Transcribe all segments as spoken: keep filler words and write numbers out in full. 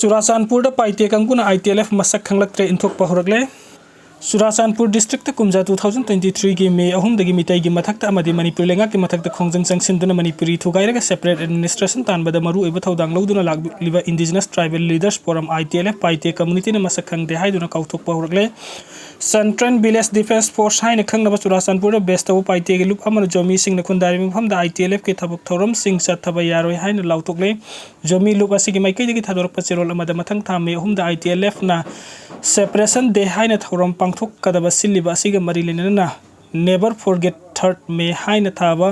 ꯆꯨꯔꯥꯆꯥꯟꯄꯨꯔꯗ ꯄꯥꯏꯇꯦ ꯀꯥꯡꯕꯨꯅ ITLF ꯃꯁꯛ ꯈꯪꯂꯛꯇ꯭ꯔꯦ, ꯏꯟꯊꯣꯛꯄ ꯍꯧꯔꯛꯂꯦ꯫ ꯆꯨꯔꯥꯆꯥꯟꯄꯨꯔ district ꯀꯨꯝꯖꯥ two thousand twenty three ꯒꯤ May ꯑꯍꯨꯝꯗꯒꯤ ꯃꯤꯇꯩꯒꯤ ꯃꯊꯛꯇ ꯑꯃꯗꯤ ꯃꯅꯤꯄꯨꯔ ꯂꯩꯉꯥꯛꯀꯤ ꯃꯊꯛꯇ ꯈꯣꯡꯖꯪ ꯆꯪꯁꯤꯟꯗꯨꯅ ꯃꯅꯤꯄꯨꯔꯤ ꯊꯨꯒꯥꯏꯔꯒ separate administration ꯇꯥꯟꯕꯗ ꯃꯔꯨꯑꯣꯏꯕ ꯊꯧꯗꯥꯡ ꯂꯧꯗꯨꯅ ꯂꯥꯛꯂꯤꯕ Indigenous Tribal Leaders Forum, ITLF, ꯄꯥꯏꯇꯦ community ꯅ ꯃꯁꯛ ꯈꯪꯗꯦ ꯍꯥꯏꯗꯨꯅ ꯀꯥꯎꯊꯣꯛꯄ ꯍꯧꯔꯛꯂꯦ꯫ Central Village Defence Force ꯍꯥꯏꯅ ꯈꯪꯅꯕ ꯆꯨꯔꯥꯆꯥꯟꯄꯨꯔꯗ base ꯇꯧꯕ ꯄꯥꯏꯇꯦꯒꯤ ꯂꯨꯞ ꯑꯃꯅ ꯖꯣꯃꯤꯁꯤꯡꯅ ꯈꯨꯟꯗꯥꯔꯤꯕ ꯃꯐꯝꯗ ITLF ꯀꯤ ꯊꯕꯛ ꯊꯧꯔꯝꯁꯤꯡ ꯆꯠꯊꯕ ꯌꯥꯔꯣꯏ ꯍꯥꯏꯅ ꯂꯥꯎꯊꯣꯛꯂꯦ꯫ ꯖꯣꯃꯤ ꯂꯨꯞ ꯑꯁꯤꯒꯤ ꯃꯥꯏꯀꯩꯗꯒꯤ ꯊꯥꯗꯣꯔꯛꯄ ꯆꯦꯔꯣꯜ ꯑꯃꯗ ꯃꯊꯪ ꯊꯥ May ꯑꯍꯨꯝꯗ ITLF ꯅ Separation Day ꯍꯥꯏꯅ ꯊꯧꯔꯝ ꯄꯥꯡꯊꯣꯛꯀꯗꯕ ꯁꯤꯜꯂꯤꯕ ꯑꯁꯤꯒ ꯃꯔꯤ ꯂꯩꯅꯅ Never Forget Third May ꯍꯥꯏꯅ ꯊꯥꯕ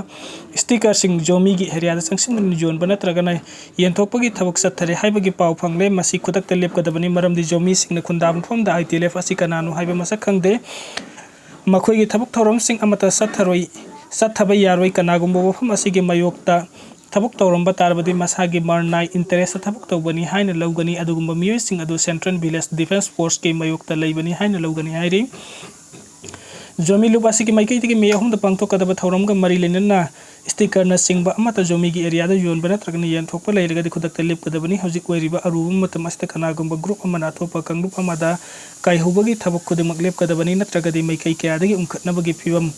sticker ꯁꯤꯡ ꯖꯣꯃꯤꯒꯤ area ꯗ ꯆꯪꯁꯤꯟꯗꯨꯅ ꯌꯣꯟꯕ ꯅꯠꯇ꯭ꯔꯒꯅ ꯌꯦꯟꯊꯣꯛꯄꯒꯤ ꯊꯕꯛ ꯆꯠꯊꯔꯦ ꯍꯥꯏꯕꯒꯤ ꯄꯥꯎ ꯐꯪꯂꯦ꯫ ꯃꯁꯤ ꯈꯨꯗꯛꯇ ꯂꯦꯞꯀꯗꯕꯅꯤ, ꯃꯔꯝꯗꯤ ꯖꯣꯃꯤꯁꯤꯡꯅ ꯈꯨꯟꯗꯥꯕ ꯃꯐꯝꯗ ITLF ꯑꯁꯤ ꯀꯅꯥꯅꯣ ꯍꯥꯏꯕ ꯃꯁꯛ ꯈꯪꯗꯦ꯫ ꯃꯈꯣꯏꯒꯤ ꯊꯕꯛ ꯊꯧꯔꯝꯁꯤꯡ ꯑꯃꯠꯇ ꯆꯠꯊꯔꯣꯏ, ꯆꯠꯊꯕ ꯌꯥꯔꯣꯏ꯫ ꯀꯅꯥꯒꯨꯝꯕ ꯋꯥꯐꯝ ꯑꯁꯤꯒꯤ ꯃꯥꯌꯣꯛꯇ ꯊꯕꯛ ꯇꯧꯔꯝꯕ ꯇꯥꯔꯕꯗꯤ ꯃꯁꯥꯒꯤ ꯃꯔꯅꯥꯏ interest ꯊꯕꯛ ꯇꯧꯕꯅꯤ ꯍꯥꯏꯅ ꯂꯧꯒꯅꯤ꯫ ꯑꯗꯨꯒꯨꯝꯕ ꯃꯤꯑꯣꯏꯁꯤꯡ ꯑꯗꯨ Central Village Defence Force ꯀꯤ ꯃꯥꯌꯣꯛꯇ ꯂꯩꯕꯅꯤ ꯍꯥꯏꯅ ꯂꯧꯒꯅꯤ ꯍꯥꯏꯔꯤ꯫ ꯖꯣꯃꯤ ꯂꯨꯞ ꯑꯁꯤꯒꯤ ꯃꯥꯏꯀꯩꯗꯒꯤ May ꯑꯍꯨꯝꯗ ꯄꯥꯡꯊꯣꯛꯀꯗꯕ ꯊꯧꯔꯝꯒ ꯃꯔꯤ ꯂꯩꯅꯅ sticker ꯅꯆꯤꯡꯕ ꯑꯃꯠꯇ ꯖꯣꯃꯤꯒꯤ area ꯗ ꯌꯣꯟꯕ ꯅꯠꯇ꯭ꯔꯒꯅ ꯌꯦꯟꯊꯣꯛꯄ ꯂꯩꯔꯒꯗꯤ ꯈꯨꯗꯛꯇ ꯂꯦꯞꯀꯗꯕꯅꯤ꯫ ꯍꯧꯖꯤꯛ ꯑꯣꯏꯔꯤꯕ ꯑꯔꯨꯕ ꯃꯇꯝ ꯑꯁꯤꯗ ꯀꯅꯥꯒꯨꯝꯕ group ꯑꯃꯅ ꯑꯇꯣꯞꯄ ꯀꯥꯡꯂꯨꯞ ꯑꯃꯗ ꯀꯥꯏꯍꯧꯕꯒꯤ ꯊꯕꯛ ꯈꯨꯗꯤꯡꯃꯛ ꯂꯦꯞꯀꯗꯕꯅꯤ, ꯅꯠꯇ꯭ꯔꯒꯗꯤ ꯃꯥꯏꯀꯩ ꯀꯌꯥꯗꯒꯤ ꯎꯪꯈꯠꯅꯕꯒꯤ ꯐꯤꯕꯝ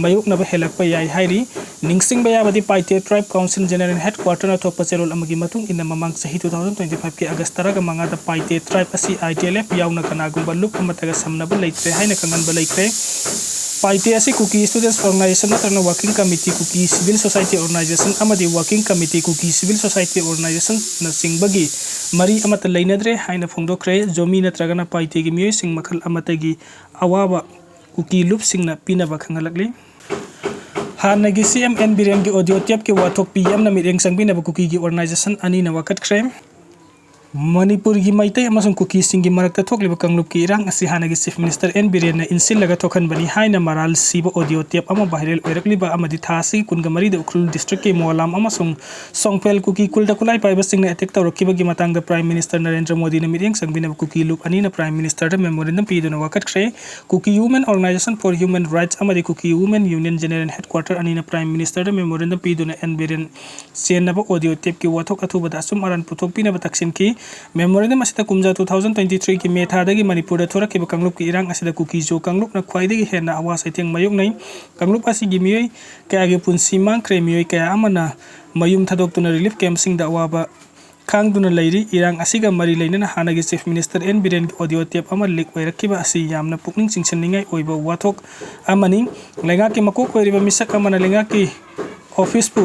ꯃꯥꯌꯣꯛꯅꯕ ꯍꯦꯜꯂꯛꯄ ꯌꯥꯏ ꯍꯥꯏꯔꯤ꯫ ꯅꯤꯡꯁꯤꯡꯕ ꯌꯥꯕꯗꯤ, ꯄꯥꯏꯇꯦ Tribe Council General Headquarter ꯅ ꯊꯣꯛꯄ ꯆꯦꯔꯣꯜ ꯑꯃꯒꯤ ꯃꯇꯨꯡ ꯏꯟꯅ, ꯃꯃꯥꯡ ꯆꯍꯤ two thousand twenty five ꯀꯤ August ꯇꯔꯥꯃꯉꯥꯗ ꯄꯥꯏꯇꯦ Tribe ꯑꯁꯤ ITLF ꯌꯥꯎꯅ ꯀꯅꯥꯒꯨꯝꯕ ꯂꯨꯞ ꯑꯃꯠꯇꯒ ꯁꯝꯅꯕ ꯂꯩꯇ꯭ꯔꯦ ꯍꯥꯏꯅ ꯈꯪꯍꯟꯕ ꯂꯩꯈ꯭ꯔꯦ꯫ ꯄꯥꯏꯇꯦ ꯑꯁꯤ Kuki Students Organization ꯅꯠꯇ꯭ꯔꯒꯅ Working Committee, Kuki Civil Society Organization ꯑꯃꯗꯤ Working Committee, Kuki Civil Society Organization ꯅꯆꯤꯡꯕꯒꯤ ꯃꯔꯤ ꯑꯃꯠꯇ ꯂꯩꯅꯗ꯭ꯔꯦ ꯍꯥꯏꯅ ꯐꯣꯡꯗꯣꯛꯈ꯭ꯔꯦ꯫ ꯖꯣꯃꯤ ꯅꯠꯇ꯭ꯔꯒꯅ ꯄꯥꯏꯇꯦꯒꯤ ꯃꯤꯑꯣꯏꯁꯤꯡ ꯃꯈꯜ ꯑꯃꯠꯇꯒꯤ ꯑꯋꯥꯕ ꯀꯨꯀꯤ ꯂꯨꯞꯁꯤꯡꯅ ꯄꯤꯅꯕ ꯈꯪꯍꯜꯂꯛꯂꯤ꯫ ꯍꯥꯟꯅꯒꯤ CM N ꯕꯤꯔꯦꯟꯒꯤ audio tape ꯀꯤ ꯋꯥꯊꯣꯛ ꯄꯤ ꯌꯥꯝꯅ ꯃꯤꯠꯌꯦꯡ ꯆꯪꯕꯤꯅꯕ ꯀꯨꯀꯤꯒꯤ organization ꯑꯅꯤꯅ ꯋꯥꯀꯠꯈ꯭ꯔꯦ꯫ ꯃꯅꯤꯄꯨꯔꯒꯤ ꯃꯩꯇꯩ ꯑꯃꯁꯨꯡ ꯀꯨꯀꯤꯁꯤꯡꯒꯤ ꯃꯔꯛꯇ ꯊꯣꯛꯂꯤꯕ ꯀꯥꯡꯂꯨꯞꯀꯤ ꯏꯔꯥꯡ ꯑꯁꯤ ꯍꯥꯟꯅꯒꯤ Chief Minister N ꯕꯤꯔꯦꯟꯅ ꯏꯟꯁꯤꯜꯂꯒ ꯊꯣꯛꯍꯟꯕꯅꯤ ꯍꯥꯏꯅ ꯃꯔꯥꯜ ꯁꯤꯕ audio tape ꯑꯃ viral ꯑꯣꯏꯔꯛꯂꯤꯕ ꯑꯃꯗꯤ ꯊꯥ ꯑꯁꯤꯒꯤ ꯀꯨꯟꯒ ꯃꯔꯤꯗ ꯎꯈ꯭ꯔꯨꯜ district ꯀꯤ ꯃꯣꯂꯥꯝ ꯑꯃꯁꯨꯡ ꯁꯣꯡꯐꯦꯜ ꯀꯨꯀꯤ ꯈꯨꯜꯗ ꯈꯨꯠꯂꯥꯏ ꯄꯥꯏꯕꯁꯤꯡꯅ attack ꯇꯧꯔꯛꯈꯤꯕꯒꯤ ꯃꯇꯥꯡꯗ Prime Minister ꯅꯔꯦꯟꯗ꯭ꯔ ꯃꯣꯗꯤꯅ ꯃꯤꯠꯌꯦꯡ ꯆꯪꯕꯤꯅꯕ ꯀꯨꯀꯤ ꯂꯨꯞ ꯑꯅꯤꯅ Prime Minister ꯗ memorandum ꯄꯤꯗꯨꯅ ꯋꯥꯀꯠꯈ꯭ꯔꯦ꯫ Kuki Women Organization for Human Rights ꯑꯃꯗꯤ Kuki Women Union General Headquarter ꯑꯅꯤꯅ Prime Minister ꯗ memorandum ꯄꯤꯗꯨꯅ ꯑꯦꯟ ꯕꯤꯔꯦꯟ ꯆꯦꯟꯅꯕ audio tape ꯀꯤ ꯋꯥꯊꯣꯛ ꯑꯊꯨꯕꯗ ꯑꯆꯨꯝ ꯑꯔꯥꯟ ꯄꯨꯊꯣꯛꯄꯤꯅꯕ ꯇꯛꯁꯤꯟꯈꯤ꯫ Memorandum ꯑꯁꯤꯗ ꯀꯨꯝꯖꯥ two thousand twenty threeꯒꯤ May ꯊꯥꯗꯒꯤ ꯃꯅꯤꯄꯨꯔꯗ ꯊꯣꯔꯛꯈꯤꯕ ꯀꯥꯡꯂꯨꯞꯀꯤ ꯏꯔꯥꯡ ꯑꯁꯤꯗ ꯀꯨꯀꯤ ꯖꯣ ꯀꯥꯡꯂꯨꯞꯅ ꯈ꯭ꯋꯥꯏꯗꯒꯤ ꯍꯦꯟꯅ ꯑꯋꯥ ꯆꯩꯊꯦꯡ ꯃꯥꯌꯣꯛꯅꯩ꯫ ꯀꯥꯡꯂꯨꯞ ꯑꯁꯤꯒꯤ ꯃꯤꯑꯣꯏ ꯀꯌꯥꯒꯤ ꯄꯨꯟꯁꯤ ꯃꯥꯡꯈ꯭ꯔꯦ, ꯃꯤꯑꯣꯏ ꯀꯌꯥ ꯑꯃꯅ ꯃꯌꯨꯝ ꯊꯥꯗꯣꯛꯇꯨꯅ relief campꯁꯤꯡꯗ ꯑꯋꯥꯕ ꯈꯥꯡꯗꯨꯅ ꯂꯩꯔꯤ꯫ ꯏꯔꯥꯡ ꯑꯁꯤꯒ ꯃꯔꯤ ꯂꯩꯅꯅ ꯍꯥꯟꯅꯒꯤ Chief Minister ꯑꯦꯟ ꯕꯤꯔꯦꯟꯒꯤ audio tape ꯑꯃ leak ꯑꯣꯏꯔꯛꯈꯤꯕ ꯑꯁꯤ ꯌꯥꯝꯅ ꯄꯨꯛꯅꯤꯡ ꯆꯤꯡꯁꯤꯟꯅꯤꯡꯉꯥꯏ ꯑꯣꯏꯕ ꯋꯥꯊꯣꯛ ꯑꯃꯅꯤ꯫ ꯂꯩꯉꯥꯛꯀꯤ ꯃꯀꯣꯛ ꯑꯣꯏꯔꯤꯕ ꯃꯤꯁꯛ ꯑꯃꯅ ꯂꯩꯉꯥꯛꯀꯤ officeꯄꯨ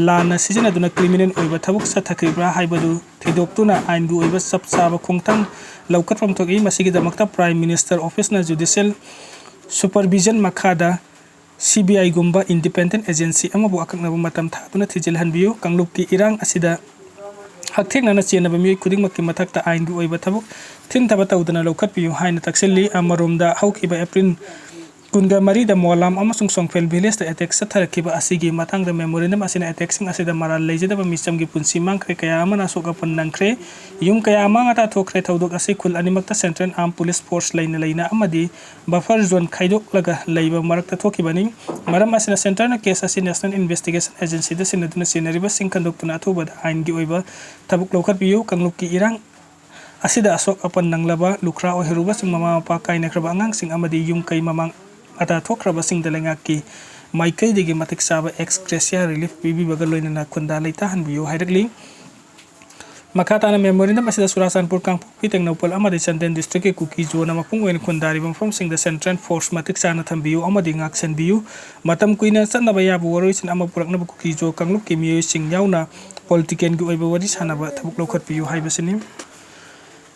ꯂꯥꯟꯅ ꯁꯤꯖꯤꯟꯅꯗꯨꯅ criminal ꯑꯣꯏꯕ ꯊꯕꯛ ꯆꯠꯊꯈꯤꯕ꯭ꯔꯥ ꯍꯥꯏꯕꯗꯨ ꯊꯤꯗꯣꯛꯇꯨꯅ ꯑꯥꯏꯟꯒꯤ ꯑꯣꯏꯕ ꯆꯞ ꯆꯥꯕ ꯈꯣꯡꯊꯥꯡ ꯂꯧꯈꯠꯐꯝ ꯊꯣꯛꯏ꯫ ꯃꯁꯤꯒꯤꯗꯃꯛꯇ Prime Minister Officeꯅ judicial supervision ꯃꯈꯥꯗ CBIꯒꯨꯝꯕ independent agency ꯑꯃꯕꯨ ꯑꯀꯛꯅꯕ ꯃꯇꯝ ꯊꯥꯗꯨꯅ ꯊꯤꯖꯤꯜꯍꯟꯕꯤꯌꯨ꯫ ꯀꯥꯡꯂꯨꯞꯀꯤ ꯏꯔꯥꯡ ꯑꯁꯤꯗ ꯍꯛꯊꯦꯡꯅꯅ ꯆꯦꯟꯅꯕ ꯃꯤꯑꯣꯏ ꯈꯨꯗꯤꯡꯃꯛꯀꯤ ꯃꯊꯛꯇ ꯑꯥꯏꯟꯒꯤ ꯑꯣꯏꯕ ꯊꯕꯛ ꯊꯤꯟꯊꯕ ꯇꯧꯗꯅ ꯂꯧꯈꯠꯄꯤꯌꯨ ꯍꯥꯏꯅ ꯇꯛꯁꯤꯜꯂꯤ꯫ ꯑꯃꯔꯣꯝꯗ ꯍꯧꯈꯤꯕ April ꯀꯨꯟꯒ ꯃꯔꯤꯗ ꯃꯣꯂꯥꯝ ꯑꯃꯁꯨꯡ ꯁꯣꯡꯐꯦꯜ villageꯇ attack ꯆꯠꯊꯔꯛꯈꯤꯕ ꯑꯁꯤꯒꯤ ꯃꯇꯥꯡꯗ memorandum ꯑꯁꯤꯅ attackꯁꯤꯡ ꯑꯁꯤꯗ ꯃꯔꯥꯜ ꯂꯩꯖꯗꯕ ꯃꯤꯆꯝꯒꯤ ꯄꯨꯟꯁꯤ ꯃꯥꯡꯈ꯭ꯔꯦ, ꯀꯌꯥ ꯑꯃꯅ ꯑꯁꯣꯛ ꯑꯄꯟ ꯅꯪꯈ꯭ꯔꯦ, ꯌꯨꯝ ꯀꯌꯥ ꯑꯃꯥꯡ ꯑꯇꯥ ꯊꯣꯛꯈ꯭ꯔꯦ꯫ ꯊꯧꯗꯣꯛ ꯑꯁꯤ ꯈꯨꯜ ꯑꯅꯤꯃꯛꯇ Central Armed Police Force ꯂꯩꯅ ꯂꯩꯅ ꯑꯃꯗꯤ buffer zone ꯈꯥꯏꯗꯣꯛꯂꯒ ꯂꯩꯕ ꯃꯔꯛꯇ ꯊꯣꯛꯈꯤꯕꯅꯤ꯫ ꯃꯔꯝ ꯑꯁꯤꯅ centreꯅ case ꯑꯁꯤ National Investigation Agencyꯗ ꯁꯤꯟꯅꯗꯨꯅ ꯆꯦꯟꯅꯔꯤꯕꯁꯤꯡ ꯈꯟꯗꯣꯛꯇꯨꯅ ꯑꯊꯨꯕꯗ ꯑꯥꯏꯟꯒꯤ ꯑꯣꯏꯕ ꯊꯕꯛ ꯂꯧꯈꯠꯄꯤꯌꯨ꯫ ꯀꯥꯡꯂꯨꯞꯀꯤ ꯏꯔꯥꯡ ꯑꯁꯤꯗ ꯑꯁꯣꯛ ꯑꯄꯟ ꯅꯪꯂꯕ, ꯂꯨꯈ꯭ꯔꯥ ꯑꯣꯏꯍꯧꯔꯕꯁꯤꯡ, ꯃꯃꯥ ꯃꯄꯥ ꯀꯥꯏꯅꯈ꯭ꯔꯕ ꯑꯉꯥꯡꯁꯤꯡ ꯑꯃꯗꯤ ꯌꯨꯝ ꯀꯩ ꯃꯃꯥꯡ ꯑꯇꯥ ꯊꯣꯛꯈ꯭ꯔꯕꯁꯤꯡꯗ ꯂꯩꯉꯥꯛꯀꯤ ꯃꯥꯏꯀꯩꯗꯒꯤ ꯃꯇꯤꯛ ꯆꯥꯕ ex gratia relief ꯄꯤꯕꯤꯕꯒ ꯂꯣꯏꯅꯅ ꯈꯨꯟꯗꯥ ꯂꯩꯇꯥꯍꯟꯕꯤꯌꯨ ꯍꯥꯏꯔꯛꯂꯤ꯫ ꯃꯈꯥ ꯇꯥꯅ memorandum ꯑꯁꯤꯗ ꯆꯨꯔꯥꯆꯥꯟꯄꯨꯔ, ꯀꯥꯡꯄꯣꯛꯄꯤ, ꯇꯦꯡꯅꯧꯄꯜ ꯑꯃꯗꯤ ꯆꯥꯟꯗꯦꯜ districtꯀꯤ ꯀꯨꯀꯤ ꯖꯣꯅ ꯃꯄꯨꯡ ꯑꯣꯏꯅ ꯈꯨꯟꯗꯥꯔꯤꯕ ꯃꯐꯝꯁꯤꯡꯗ Central Force ꯃꯇꯤꯛ ꯆꯥꯅ ꯊꯝꯕꯤꯌꯨ ꯑꯃꯗꯤ ꯉꯥꯛꯁꯦꯟꯕꯤꯌꯨ꯫ ꯃꯇꯝ ꯀꯨꯏꯅ ꯆꯠꯅꯕ ꯌꯥꯕ ꯋꯥꯔꯣꯏꯁꯤꯟ ꯑꯃ ꯄꯨꯔꯛꯅꯕ ꯀꯨꯀꯤ ꯖꯣ ꯀꯥꯡꯂꯨꯞꯀꯤ ꯃꯤꯑꯣꯏꯁꯤꯡ ꯌꯥꯎꯅ politicalꯒꯤ ꯑꯣꯏꯕ ꯋꯥꯔꯤ ꯁꯥꯅꯕ ꯊꯕꯛ ꯂꯧꯈꯠꯄꯤꯌꯨ ꯍꯥꯏꯕꯁꯤꯅꯤ꯫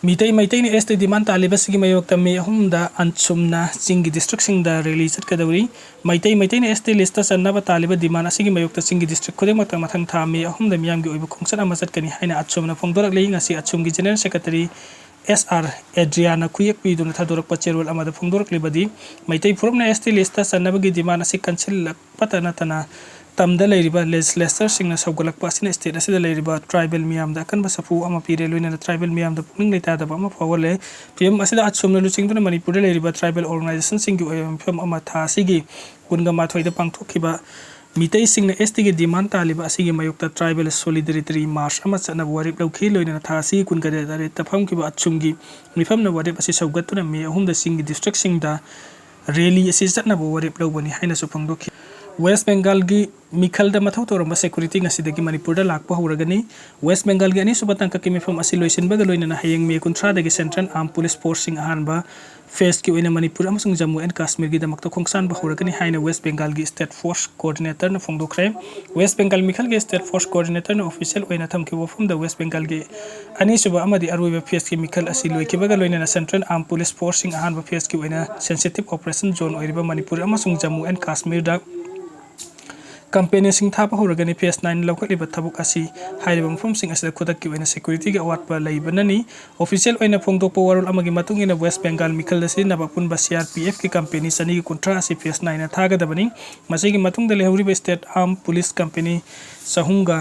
ꯃꯤꯇꯩ ꯃꯩꯇꯩꯅ ST demand ꯇꯥꯜꯂꯤꯕꯁꯤꯒꯤ ꯃꯥꯌꯣꯛꯇ May ꯑꯍꯨꯝꯗ ꯑꯆꯨꯝꯅ ꯆꯤꯡꯒꯤ districtꯁꯤꯡꯗ rally ꯆꯠꯀꯗꯧꯔꯤ꯫ ꯃꯩꯇꯩ ꯃꯩꯇꯩꯅ ST listꯇ ꯆꯟꯅꯕ ꯇꯥꯜꯂꯤꯕ demand ꯑꯁꯤꯒꯤ ꯃꯥꯌꯣꯛꯇ ꯆꯤꯡꯒꯤ district ꯈꯨꯗꯤꯡꯃꯛꯇ ꯃꯊꯪ ꯊꯥ May ꯑꯍꯨꯝꯗ ꯃꯤꯌꯥꯝꯒꯤ ꯑꯣꯏꯕ ꯈꯣꯡꯆꯠ ꯑꯃ ꯆꯠꯀꯅꯤ ꯍꯥꯏꯅ ꯑꯆꯨꯝꯅ ꯐꯣꯡꯗꯣꯔꯛꯂꯤ꯫ ꯉꯁꯤ ꯑꯆꯨꯝꯒꯤ General Secretary S R ꯑꯦꯗ꯭ꯔꯤꯌꯥꯅ ꯈꯨꯌꯦꯛ ꯄꯤꯗꯨꯅ ꯊꯥꯗꯣꯔꯛꯄ ꯆꯦꯔꯣꯜ ꯑꯃꯗ ꯐꯣꯡꯗꯣꯔꯛꯂꯤꯕꯗꯤ, ꯃꯩꯇꯩ ꯐꯨꯔꯨꯞꯅ ST listꯇ ꯆꯟꯅꯕꯒꯤ demand ꯑꯁꯤ ꯀꯟꯁꯤꯜꯂꯛꯄꯇ ꯅꯠꯇꯅ ꯇꯝꯗ ꯂꯩꯔꯤꯕ legislatureꯁꯤꯡꯅ ꯁꯧꯒꯠꯂꯛꯄ ꯑꯁꯤꯅ state ꯑꯁꯤꯗ ꯂꯩꯔꯤꯕ tribal ꯃꯤꯌꯥꯝꯗ ꯑꯀꯟꯕ ꯁꯥꯐꯨ ꯑꯃ ꯄꯤꯔꯦ, ꯂꯣꯏꯅꯅ tribal ꯃꯤꯌꯥꯝꯗ ꯄꯨꯛꯅꯤꯡ ꯂꯩꯇꯥꯗꯕ ꯑꯃ ꯐꯥꯎꯍꯜꯂꯦ꯫ ꯐꯤꯚꯝ ꯑꯁꯤꯗ ꯑꯆꯨꯝꯅ ꯂꯨꯆꯤꯡꯗꯨꯅ ꯃꯅꯤꯄꯨꯔꯗ ꯂꯩꯔꯤꯕ tribal organizationꯁꯤꯡꯒꯤ ꯑꯣꯏꯕ ꯃꯤꯐꯝ ꯑꯃ ꯊꯥ ꯑꯁꯤꯒꯤ ꯀꯨꯟꯒ ꯃꯥꯊꯣꯏꯗ ꯄꯥꯡꯊꯣꯛꯈꯤꯕ ꯃꯤꯇꯩꯁꯤꯡꯅ ꯑꯦꯁ ꯇꯤꯒꯤ ꯗꯤꯃꯥꯟ ꯇꯥꯜꯂꯤꯕ ꯑꯁꯤꯒꯤ ꯃꯥꯌꯣꯛꯇ ꯇ꯭ꯔꯥꯏꯕꯦꯜ ꯁꯣꯂꯤꯗꯔꯤꯇꯤ ꯃꯥꯔꯆ ꯑꯃ ꯆꯠꯅꯕ ꯋꯥꯔꯦꯞ ꯂꯧꯈꯤ꯫ ꯂꯣꯏꯅꯅ ꯊꯥ ꯑꯁꯤꯒꯤ ꯀꯨꯟꯒ ꯇꯔꯦꯠꯇ ꯐꯝꯈꯤꯕ ꯑꯆꯨꯝꯒꯤ ꯃꯤꯐꯝꯅ ꯋꯥꯔꯦꯞ ꯑꯁꯤ ꯁꯧꯒꯠꯇꯨꯅ ꯃꯦ ꯑꯍꯨꯝꯗ ꯆꯤꯡꯒꯤ ꯗꯤꯁꯇ꯭ꯔꯤꯛꯁꯤꯡꯗ ꯔꯦꯂꯤ ꯑꯁꯤ ꯆꯠꯅꯕ ꯋꯥꯔꯦꯞ ꯂꯧꯕꯅꯤ ꯍꯥꯏꯅꯁꯨ ꯐꯣꯡꯗꯣꯛꯈꯤ꯫ ꯋꯦꯁ ꯕꯦꯡꯒꯥꯜꯒꯤ ꯃꯤꯈꯜꯗ ꯃꯊꯧ ꯇꯧꯔꯝꯕ ꯁꯦꯀ꯭ꯌꯨꯔꯤꯇꯤ ꯉꯁꯤꯗꯒꯤ ꯃꯅꯤꯄꯨꯔꯗ ꯂꯥꯛꯄ ꯍꯧꯔꯒꯅꯤ꯫ ꯋꯦꯁ ꯕꯦꯡꯒꯥꯜꯒꯤ ꯑꯅꯤꯁꯨꯕ ꯇꯥꯡꯀꯛꯀꯤ ꯃꯤꯐꯝ ꯑꯁꯤ ꯂꯣꯏꯁꯤꯟꯕꯒ ꯂꯣꯏꯅꯅ ꯍꯌꯦꯡ ꯃꯦ ꯀꯨꯟꯊ꯭ꯔꯥꯗꯒꯤ ꯁꯦꯟꯇ꯭ꯔꯦꯜ ꯑꯥꯔꯝ ꯄꯨꯂꯤꯁ ꯐꯣꯔꯁꯁꯤꯡ ꯑꯍꯥꯟꯕ ꯐꯦꯖꯀꯤ ꯑꯣꯏꯅ ꯃꯅꯤꯄꯨꯔ ꯑꯃꯁꯨꯡ ꯖꯝꯃꯨ ꯑꯦꯟ ꯀꯥꯁꯃꯤꯔꯒꯤꯗꯃꯛꯇ ꯈꯣꯡꯁꯥꯟꯕ ꯍꯧꯔꯒꯅꯤ ꯍꯥꯏꯅ ꯋꯦꯁ ꯕꯦꯡꯒꯥꯜꯒꯤ ꯁ꯭ꯇꯦꯠ ꯐꯣꯔꯁ ꯀꯣꯑꯣꯔꯗꯤꯅꯦꯇꯔꯅ ꯐꯣꯡꯗꯣꯛꯈ꯭ꯔꯦ꯫ ꯋꯦꯁ ꯕꯦꯡꯒꯥꯜ ꯃꯤꯈꯜꯒꯤ ꯁ꯭ꯇꯦꯠ ꯐꯣꯔꯁ ꯀꯣꯑꯣꯔꯗꯤꯅꯦꯇꯔꯅ ꯑꯣꯐꯤꯁꯤꯌꯦꯜ ꯑꯣꯏꯅ ꯊꯝꯈꯤꯕ ꯋꯥꯐꯝꯗ ꯋꯦꯁ ꯕꯦꯡꯒꯥꯜꯒꯤ ꯑꯅꯤꯁꯨꯕ ꯑꯃꯗꯤ ꯑꯔꯣꯏꯕ ꯐꯦꯖꯀꯤ ꯃꯤꯈꯜ ꯑꯁꯤ ꯂꯣꯏꯈꯤꯕꯒ ꯂꯣꯏꯅꯅ ꯁꯦꯟꯇ꯭ꯔꯦꯜ ꯑꯥꯔꯝ ꯄꯨꯂꯤꯁ ꯐꯣꯔꯁꯁꯤꯡ ꯑꯍꯥꯟꯕ ꯐꯦꯖꯀꯤ ꯑꯣꯏꯅ ꯁꯦꯟꯁꯤꯇꯤꯚ ꯑꯣꯄꯔꯦꯁꯟ ꯖꯣꯟ ꯑꯣꯏꯔꯤꯕ ꯃꯅꯤꯄꯨꯔ ꯑꯃꯁꯨꯡ ꯖꯝꯃꯨ ꯑꯦꯟ ꯀꯥꯁꯃꯤꯔꯗ ꯀꯝꯄꯦꯅꯤꯁꯤꯡ ꯊꯥꯕ ꯍꯧꯔꯒꯅꯤ꯫ ꯐꯦꯖ ꯅꯥꯏꯟ ꯂꯧꯈꯠꯂꯤꯕ ꯊꯕꯛ ꯑꯁꯤ ꯍꯥꯏꯔꯤꯕ ꯃꯐꯝꯁꯤꯡ ꯑꯁꯤꯗ ꯈꯨꯗꯛꯀꯤ ꯑꯣꯏꯅ ꯁꯦꯀ꯭ꯌꯨꯔꯤꯇꯤꯒꯤ ꯑꯋꯥꯠꯄ ꯂꯩꯕꯅꯅꯤ꯫ ꯑꯣꯐꯤꯁꯤꯌꯦꯜ ꯑꯣꯏꯅ ꯐꯣꯡꯗꯣꯛꯄ ꯋꯥꯔꯣꯜ ꯑꯃꯒꯤ ꯃꯇꯨꯡ ꯏꯟꯅ ꯋꯦꯁ ꯕꯦꯡꯒꯥꯜ ꯃꯤꯈꯜꯗ ꯁꯤꯖꯤꯟꯅꯕ ꯑꯄꯨꯟꯕ ꯁꯤ ꯑꯥꯔ ꯄꯤ ꯑꯦꯐꯀꯤ ꯀꯝꯄꯦꯅꯤ ꯆꯅꯤꯒ ꯀꯨꯟꯊ꯭ꯔꯥ ꯑꯁꯤ ꯐꯦꯖ ꯅꯥꯏꯟꯗ ꯊꯥꯒꯗꯕꯅꯤ꯫ ꯃꯁꯤꯒꯤ ꯃꯇꯨꯡꯗ ꯂꯩꯍꯧꯔꯤꯕ ꯁ꯭ꯇꯦꯠ ꯑꯥꯔꯝ ꯄꯨꯂꯤꯁ ꯀꯝꯄꯦꯅꯤ ꯆꯍꯨꯝꯒ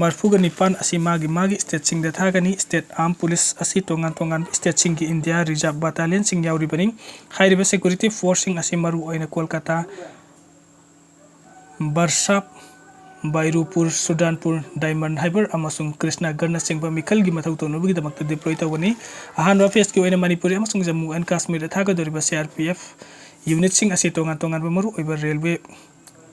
ꯃꯔꯤꯐꯨꯒ ꯅꯤꯄꯥꯟ ꯑꯁꯤ ꯃꯥꯒꯤ ꯃꯥꯒꯤ ꯁ꯭ꯇꯦꯠꯁꯤꯡꯗ ꯊꯥꯒꯅꯤ꯫ ꯁ꯭ꯇꯦꯠ ꯑꯥꯔꯝ ꯄꯨꯂꯤꯁ ꯑꯁꯤ ꯇꯣꯉꯥꯟ ꯇꯣꯉꯥꯟꯕ ꯁ꯭ꯇꯦꯠꯁꯤꯡꯒꯤ ꯏꯟꯗꯤꯌꯥ ꯔꯤꯖꯥꯔꯚ ꯕꯠꯇꯥꯂꯤꯌꯟꯁꯤꯡ ꯌꯥꯎꯔꯤꯕꯅꯤ꯫ ꯍꯥꯏꯔꯤꯕ ꯁꯦꯀ꯭ꯌꯨꯔꯤꯇꯤ ꯐꯣꯔꯁꯁꯤꯡ ꯑꯁꯤ ꯃꯔꯨꯑꯣꯏꯅ ꯀꯣꯜꯀꯇꯥ, ꯕꯔꯁꯥꯞ, ꯕꯥꯏꯔꯨꯄꯨꯔ, ꯁꯨꯗꯥꯟꯄꯨꯔ, ꯗꯥꯏꯃꯟ ꯍꯥꯏꯕꯔ ꯑꯃꯁꯨꯡ ꯀ꯭ꯔꯤꯁꯅꯒꯔꯅꯆꯤꯡꯕ ꯃꯤꯈꯜꯒꯤ ꯃꯊꯧ ꯇꯧꯅꯕꯒꯤꯗꯃꯛꯇ ꯗꯤꯄ꯭ꯂꯣꯏ ꯇꯧꯒꯅꯤ꯫ ꯑꯍꯥꯟꯕ ꯐꯦꯖꯀꯤ ꯑꯣꯏꯅ ꯃꯅꯤꯄꯨꯔ ꯑꯃꯁꯨꯡ Jammu and ꯀꯥꯁꯃꯤꯔꯗ ꯊꯥꯒꯗꯧꯔꯤꯕ C R P F ꯌꯨꯅꯤꯠꯁꯤꯡ ꯑꯁꯤ ꯇꯣꯉꯥꯟ ꯇꯣꯉꯥꯟꯕ ꯃꯔꯨꯑꯣꯏꯕ ꯔꯦꯜꯋꯦ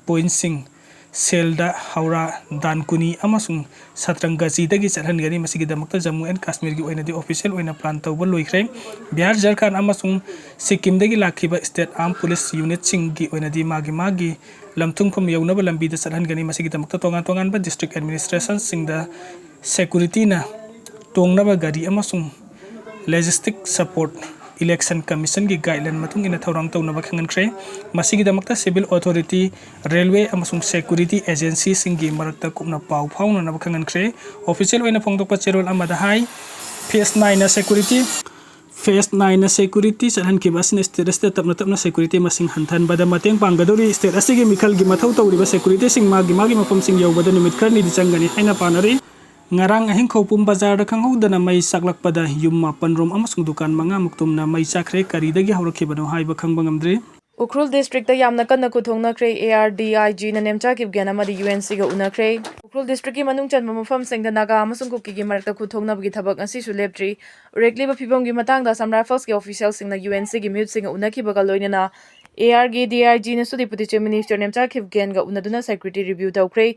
ꯄꯣꯏꯟꯠꯁꯤꯡ, ꯁꯦꯜꯗꯥ, ꯍꯧꯔꯥ, ꯗꯥꯟꯀꯨꯅꯤ ꯑꯃꯁꯨꯡ ꯁꯇ꯭ꯔꯪꯒꯖꯤꯗꯒꯤ ꯆꯠꯍꯟꯒꯅꯤ꯫ ꯃꯁꯤꯒꯤꯗꯃꯛꯇ ꯖꯝꯃꯨ ꯑꯦꯟ ꯀꯥꯁꯃꯤꯔꯒꯤ ꯑꯣꯏꯅꯗꯤ ꯑꯣꯐꯤꯁꯤꯌꯦꯜ ꯑꯣꯏꯅ ꯄ꯭ꯂꯥꯟ ꯇꯧꯕ ꯂꯣꯏꯈ꯭ꯔꯦ꯫ ꯕꯤꯍꯥꯔ, ꯖꯔꯈꯟꯗ ꯑꯃꯁꯨꯡ ꯁꯤꯛꯀꯤꯝꯗꯒꯤ ꯂꯥꯛꯈꯤꯕ ꯁ꯭ꯇꯦꯠ ꯑꯥꯔꯝ ꯄꯨꯂꯤꯁ ꯌꯨꯅꯤꯠꯁꯤꯡꯒꯤ ꯑꯣꯏꯅꯗꯤ ꯃꯥꯒꯤ ꯃꯥꯒꯤ ꯂꯝꯊꯨꯡꯐꯝ ꯌꯧꯅꯕ ꯂꯝꯕꯤꯗ ꯆꯠꯍꯟꯒꯅꯤ꯫ ꯃꯁꯤꯒꯤꯗꯃꯛꯇ ꯇꯣꯉꯥꯟ ꯇꯣꯉꯥꯟꯕ ꯗꯤꯁꯇ꯭ꯔꯤꯛ ꯑꯦꯗꯃꯤꯅꯤꯁꯇ꯭ꯔꯦꯁꯟꯁꯤꯡꯗ ꯁꯦꯀ꯭ꯌꯨꯔꯤꯇꯤꯅ ꯇꯣꯡꯅꯕ ꯒꯥꯔꯤ ꯑꯃꯁꯨꯡ ꯂꯣꯖꯤꯁꯇꯤꯛ ꯁꯄꯣꯔꯠ ꯏꯂꯦꯛꯁꯟ ꯀꯃꯤꯁꯟꯒꯤ ꯒꯥꯏꯗꯂꯥꯏꯟ ꯃꯇꯨꯡ ꯏꯟꯅ ꯊꯧꯔꯥꯡ ꯇꯧꯅꯕ ꯈꯪꯍꯟꯈ꯭ꯔꯦ꯫ ꯃꯁꯤꯒꯤꯗꯃꯛꯇ ꯁꯤꯚꯤꯜ ꯑꯣꯊꯣꯔꯤꯇꯤ, ꯔꯦꯜꯋꯦ ꯑꯃꯁꯨꯡ ꯁꯦꯀ꯭ꯌꯨꯔꯤꯇꯤ ꯑꯦꯖꯦꯟꯁꯤꯁꯤꯡꯒꯤ ꯃꯔꯛꯇ ꯀꯨꯞꯅ ꯄꯥꯎ ꯐꯥꯎꯅꯅꯕ ꯈꯪꯍꯟꯈ꯭ꯔꯦ꯫ ꯑꯣꯐꯤꯁꯤꯌꯦꯜ ꯑꯣꯏꯅ ꯐꯣꯡꯗꯣꯛꯄ ꯆꯦꯔꯣꯜ ꯑꯃꯗ ꯍꯥꯏ, ꯐꯦꯖ ꯅꯥꯏꯟꯅ ꯁꯦꯀ꯭ꯌꯨꯔꯤꯇꯤ, ꯐꯦꯖ ꯅꯥꯏꯟꯅ ꯁꯦꯀ꯭ꯌꯨꯔꯤꯇꯤ ꯆꯠꯍꯟꯈꯤꯕ ꯑꯁꯤꯅ ꯁ꯭ꯇꯦꯠ ꯑꯁꯤꯗ ꯇꯞꯅ ꯇꯞꯅ ꯁꯦꯀ꯭ꯌꯨꯔꯤꯇꯤ ꯃꯁꯤꯡ ꯍꯟꯊꯍꯟꯕꯗ ꯃꯇꯦꯡ ꯄꯥꯡꯒꯗꯧꯔꯤ꯫ ꯁ꯭ꯇꯦꯠ ꯑꯁꯤꯒꯤ ꯃꯤꯈꯜꯒꯤ ꯃꯊꯧ ꯇꯧꯔꯤꯕ ꯁꯦꯀ꯭ꯌꯨꯔꯤꯇꯤꯁꯤꯡ ꯃꯥꯒꯤ ꯃꯥꯒꯤ ꯃꯐꯝꯁꯤꯡ ꯌꯧꯕꯗ ꯅꯨꯃꯤꯠ ꯈꯔꯅꯤꯗꯤ ꯆꯪꯒꯅꯤ ꯍꯥꯏꯅ ꯄꯥꯅꯔꯤ꯫ ꯉꯔꯥꯡ ꯑꯍꯤꯡ ꯈꯧꯄꯨꯝ ꯕꯖꯥꯔꯗ ꯈꯪꯍꯧꯗꯅ ꯃꯩ ꯆꯥꯛꯂꯛꯄꯗ ꯌꯨꯝ ꯃꯥꯄꯟ ꯔꯣꯝ ꯑꯃꯁꯨꯡ ꯗꯨꯀꯥꯟ ꯃꯉꯥꯃꯨꯛ ꯇꯨꯝꯅ ꯃꯩ ꯆꯥꯛꯈ꯭ꯔꯦ꯫ ꯀꯔꯤꯗꯒꯤ ꯍꯧꯔꯛꯈꯤꯕꯅꯣ ꯍꯥꯏꯕ ꯈꯪꯕ ꯉꯝꯗ꯭ꯔꯤ꯫ ꯎꯈ꯭ꯔꯨꯜ ꯗꯤꯁꯇ꯭ꯔꯤꯛꯇ ꯌꯥꯝꯅ ꯀꯟꯅ ꯈꯨꯠꯊꯣꯡꯅꯈ꯭ꯔꯦ꯫ A R D I ꯖꯤꯅ Nemcha Kipgen ꯑꯃꯗꯤ ꯌꯨ ꯑꯦꯟ ꯁꯤꯒ ꯎꯅꯈ꯭ꯔꯦ꯫ ꯎꯈ꯭ꯔꯨꯜ ꯗꯤꯁꯇ꯭ꯔꯤꯛꯀꯤ ꯃꯅꯨꯡ ꯆꯟꯕ ꯃꯐꯝꯁꯤꯡꯗ ꯅꯥꯒꯥ ꯑꯃꯁꯨꯡ ꯀꯨꯀꯤꯒꯤ ꯃꯔꯛꯇ ꯈꯨꯠꯊꯣꯡꯅꯕꯒꯤ ꯊꯕꯛ ꯉꯁꯤꯁꯨ ꯂꯦꯞꯇ꯭ꯔꯤ꯫ ꯎꯔꯦꯛꯂꯤꯕ ꯐꯤꯕꯝꯒꯤ ꯃꯇꯥꯡꯗ ꯑꯁꯥꯝ ꯔꯥꯏꯐꯜꯁꯀꯤ ꯑꯣꯐꯤꯁꯤꯌꯦꯜꯁꯤꯡꯅ ꯌꯨ ꯑꯦꯟ ꯁꯤꯒꯤ ꯃꯤꯍꯨꯠꯁꯤꯡꯒ ꯎꯅꯈꯤꯕꯒ ꯂꯣꯏꯅꯅ ꯑꯦ ꯑꯥꯔ ꯒꯤ ꯗꯤ ꯑꯥꯏ ꯖꯤꯅꯁꯨ ꯗꯤꯄꯨꯇꯤ ꯆꯤꯐ ꯃꯤꯅꯤꯁꯇꯔ ꯅꯦꯝꯆꯥ ꯀꯤꯞꯒꯦꯟꯒ ꯎꯅꯗꯨꯅ ꯁꯦꯀ꯭ꯌꯨꯔꯤꯇꯤ ꯔꯤꯚ꯭ꯌꯨ ꯇꯧꯈ꯭ꯔꯦ꯫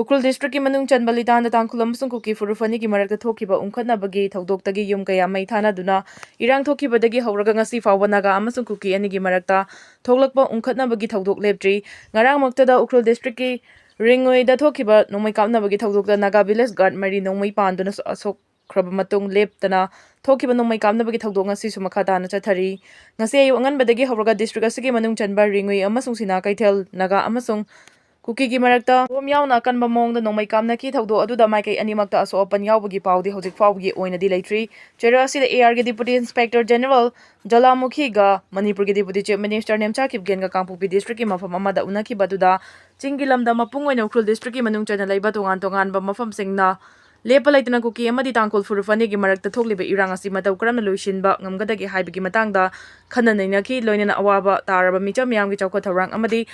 ꯎꯈ꯭ꯔꯨꯜ ꯗꯤꯁꯇ꯭ꯔꯤꯛꯀꯤ ꯃꯅꯨꯡ ꯆꯟꯕ ꯂꯤꯇꯥꯟꯗ ꯇꯥꯡꯈꯨꯜ ꯑꯃꯁꯨꯡ ꯀꯨꯀꯤ ꯐꯨꯔꯨꯞ ꯑꯅꯤꯒꯤ ꯃꯔꯛꯇ ꯊꯣꯛꯈꯤꯕ ꯎꯪꯈꯠꯅꯕꯒꯤ ꯊꯧꯗꯣꯛꯇꯒꯤ ꯌꯨꯝ ꯀꯌꯥ ꯃꯩ ꯊꯥꯅꯗꯨꯅ ꯏꯔꯥꯡ ꯊꯣꯛꯈꯤꯕꯗꯒꯤ ꯍꯧꯔꯒ ꯉꯁꯤ ꯐꯥꯎꯕ ꯅꯥꯒꯥ ꯑꯃꯁꯨꯡ ꯀꯨꯀꯤ ꯑꯅꯤꯒꯤ ꯃꯔꯛꯇ ꯊꯣꯛꯂꯛꯄ ꯎꯪꯈꯠꯅꯕꯒꯤ ꯊꯧꯗꯣꯛ ꯂꯦꯞꯇ꯭ꯔꯤ꯫ ꯉꯔꯥꯡꯃꯛꯇꯗ ꯎꯈ꯭ꯔꯨꯜ ꯗꯤꯁꯇ꯭ꯔꯤꯛꯀꯤ ꯔꯤꯡꯉꯨꯏꯗ ꯊꯣꯛꯈꯤꯕ ꯅꯣꯡꯃꯩ ꯀꯥꯞꯅꯕꯒꯤ ꯊꯧꯗꯣꯛꯇ ꯅꯥꯒꯥ ꯚꯤꯂꯦꯖ ꯒꯥꯔꯗ ꯃꯔꯤ ꯅꯣꯡꯃꯩ ꯄꯥꯟꯗꯨꯅ ꯑꯁꯣꯛꯈ꯭ꯔꯕ ꯃꯇꯨꯡ ꯂꯦꯞꯇꯅ ꯊꯣꯛꯈꯤꯕ ꯅꯣꯡꯃꯩ ꯀꯥꯞꯅꯕꯒꯤ ꯊꯧꯗꯣꯛ ꯉꯁꯤꯁꯨ ꯃꯈꯥ ꯇꯥꯅ ꯆꯠꯊꯔꯤ꯫ ꯉꯁꯤ ꯑꯌꯨꯛ ꯑꯉꯟꯕꯗꯒꯤ ꯍꯧꯔꯒ ꯗꯤꯁꯇ꯭ꯔꯤꯛ ꯑꯁꯤꯒꯤ ꯃꯅꯨꯡ ꯆꯟꯕ ꯔꯤꯡꯉꯨꯏ ꯑꯃꯁꯨꯡ ꯁꯤꯅꯥ ꯀꯩꯊꯦꯜ, ꯅꯥꯒꯥ ꯑꯃꯁꯨꯡ ꯀꯨꯀꯤꯒꯤ ꯃꯔꯛꯇ ꯕꯣꯝ ꯌꯥꯎꯅ ꯑꯀꯟꯕ ꯃꯑꯣꯡꯗ ꯅꯣꯡꯃꯩ ꯀꯥꯞꯅꯈꯤ꯫ ꯊꯧꯗꯣꯛ ꯑꯗꯨꯗ ꯃꯥꯏꯀꯩ ꯑꯅꯤꯃꯛꯇ ꯑꯁꯣꯛ ꯑꯄꯟ ꯌꯥꯎꯕꯒꯤ ꯄꯥꯎꯗꯤ ꯍꯧꯖꯤꯛ ꯐꯥꯎꯕꯒꯤ ꯑꯣꯏꯅꯗꯤ ꯂꯩꯇ꯭ꯔꯤ꯫ ꯆꯩꯔꯥꯛ ꯑꯁꯤꯗ ꯑꯦ ꯑꯥꯔꯒꯤ ꯗꯤꯄꯨꯇꯤ ꯏꯟꯁꯄꯦꯛꯇꯔ ꯖꯦꯅꯦꯔꯦꯜ ꯖꯣꯂꯥꯃꯨꯈꯤꯒ ꯃꯅꯤꯄꯨꯔꯒꯤ ꯗꯤꯄꯨꯇꯤ ꯆꯤꯐ ꯃꯤꯅꯤꯁꯇꯔ ꯅꯦꯝꯆꯥ ꯀꯤꯞꯒꯦꯟꯒ ꯀꯥꯡꯄꯣꯛꯄꯤ ꯗꯤꯁꯇ꯭ꯔꯤꯛꯀꯤ ꯃꯐꯝ ꯑꯃꯗ ꯎꯅꯈꯤꯕ ꯑꯗꯨꯗ ꯆꯤꯡꯒꯤ ꯂꯝꯗ ꯃꯄꯨꯡ ꯑꯣꯏꯅ ꯎꯈ꯭ꯔꯨꯜ ꯗꯤꯁꯇ꯭ꯔꯤꯛꯀꯤ ꯃꯅꯨꯡ ꯆꯟꯅ ꯂꯩꯕ ꯇꯣꯉꯥꯟ ꯇꯣꯉꯥꯟꯕ ꯃꯐꯝꯁꯤꯡꯅ ꯂꯦꯞꯄ ꯂꯩꯇꯅ ꯀꯨꯀꯤ ꯑꯃꯗꯤ ꯇꯥꯡꯈꯨꯜ ꯐꯨꯔꯨꯞ ꯑꯅꯤꯒꯤ ꯃꯔꯛꯇ ꯊꯣꯛꯂꯤꯕ ꯏꯔꯥꯡ ꯑꯁꯤ ꯃꯇꯧ ꯀꯔꯝꯅ ꯂꯣꯏꯁꯤꯟꯕ ꯉꯝꯒꯗꯒꯦ ꯍꯥꯏꯕꯒꯤ ꯃꯇꯥꯡꯗ ꯈꯟꯅ ꯅꯩꯅꯈꯤ꯫ ꯂꯣꯏꯅꯅ ꯑꯋꯥꯕ ꯇꯥꯔꯕ ꯃꯤꯆꯝ ꯃꯤꯌꯥꯝꯒꯤ ꯆꯥꯎꯈꯠ ꯊꯧꯔꯥꯡ ꯑꯃꯗꯤ